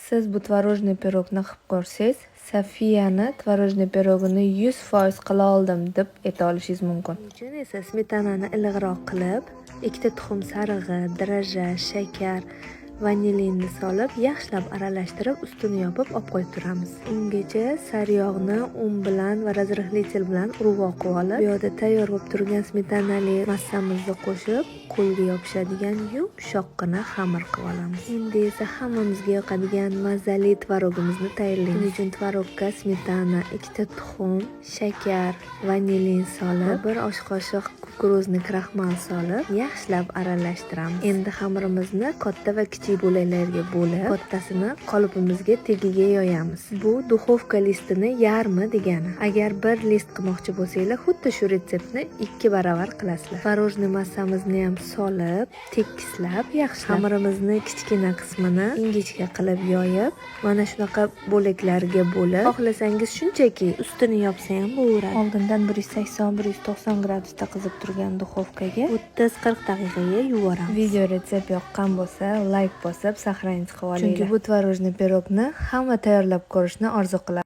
Siz bu творожный pirogni qilib ko'rsangiz, Sofiyani творожный pirogini 100% qila oldim deb ayta olishingiz mumkin. Buning uchun esa smetanani iliqroq qilib, ikkita tuxum sarig'i, дрожжи, shakar, vanilinni solib, yaxshilab aralashtirib, ustini yopib olib qo'yib turamiz. Ungacha sariyog'ni un bilan va разрыхлитель bilan urg'oq qilib olib, bu yoqda tayyor bo'lib turgan smetanali massamizni qo'shib, qo'lga yopishadigan yumshoqqina xamir qilib olamiz. Endi esa hammamizga yoqadigan mazali tvorogimizni tayyorlaymiz. Buning uchun tvorogga smetana, ikkita tuxum, shakar, vanilin solib, bir osh qoshiq кукурузный kraxmal solib, yaxshilab aralashtiramiz. Endi xamirimizni katta va kichik bo'laklarga bo'lib, kattasini qolipimizga tagiga yoyamiz. Bu духовка listini yarmi degani. Agar bir list qilmoqchi bo'lsanglar, xuddi shu retseptni 2 baravar qilasizlar. Творожный massamizni ham solib, tekislab, yaxshilab xamirimizni kichkina qismini ingichka qilib yoyib, mana shunaqa bo'laklarga bo'lib, xohlasangiz shunchaki ustini yopsa ham bo'laveradi. Oldindan 180-190 gradusda qizib turgan духовка ga 30-40 daqiqaga yuboramiz. Video retsept yoqqan bo'lsa, layk bosib, сохранить qilib olinglar. Chunki bu творожный pirogni hamma tayyorlab ko'rishni orzu qiladi.